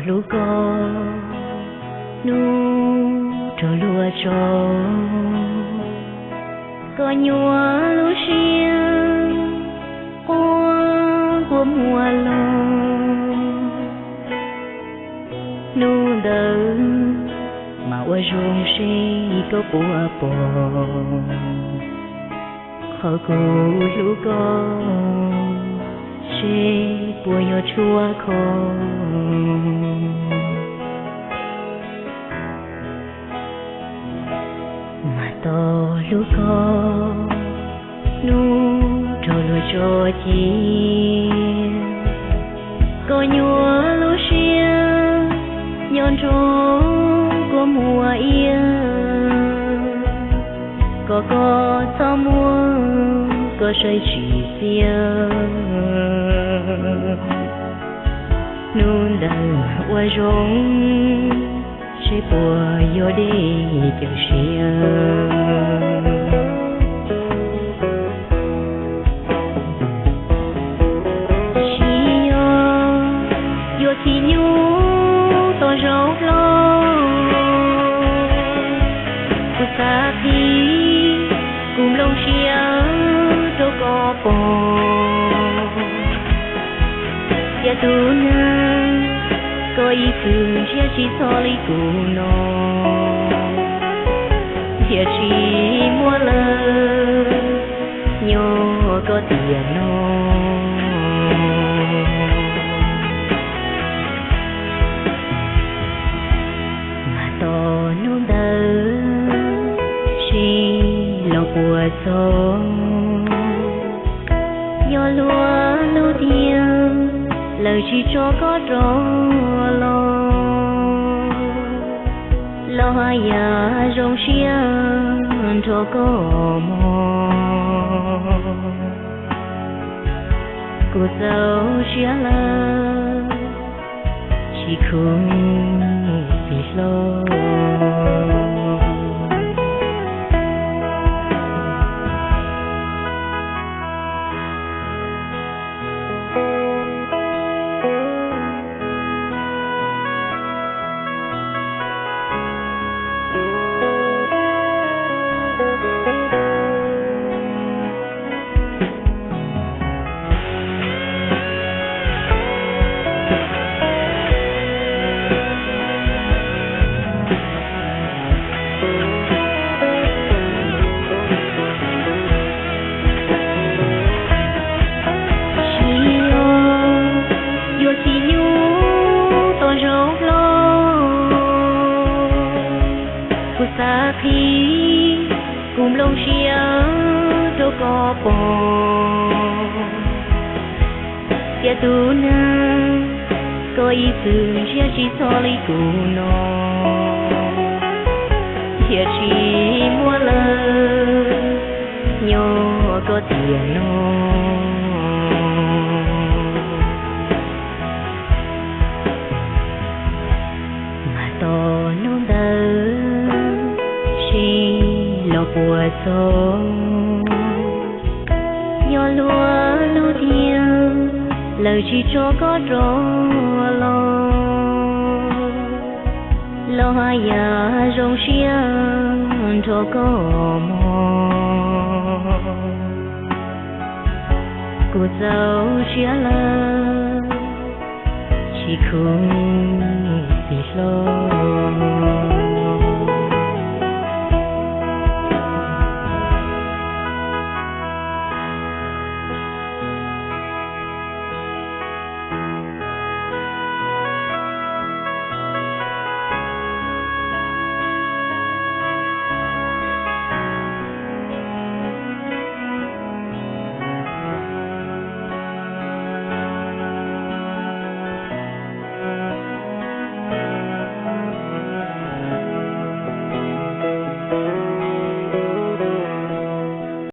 Hlub koj hnub rau luag tso, koj nyuaj lub siab quaj kua muag los. Hnub ntawd mas ua zoo seb koj puas pom qhov kuv hlub koj, seb puas yog tshuab kho. Mas tos hlub koj hnub rau luag tso cia, koj nyuaj lub siab nyob nrog kua muag iab. Kom koj txhob muab koj saib tsis txiaj, hnub ntawd ua zoo seb puas yog dej cawm siab. Tsis yog yuav txhim nyug tau zaum hlo, kuv xav qhib kuv nplooj siab rau koj pom. Tiam tus neeg koj ib txwm ntsia tsis txog li kuv no, thiaj tsis muaj lawm nyob koj tiam no. Mas tos hnub ntawd seb los puas txog, yog luag lub tiag lawv tsis tso koj rov los, los haj yam zoo siab nrog koj mog. Kuv txaus siab lawm, tsis khum pes hlo. Tsis yog yuav txhim nyug tau zaum hlo, kuv xav qhib kuv nplooj siab rau koj pom. Tiam tus neeg koj ib txwm ntsia tsis txog li kuv no, thiaj tsis muaj lawm nyob koj tiam no. Mas tos hnub ntawd seb los puas txog, yog luag lub tiag lawv tsis tso koj rov los, los haj yam zoo siab nrog koj mog. Kuv txaus siab lawm, tsis khum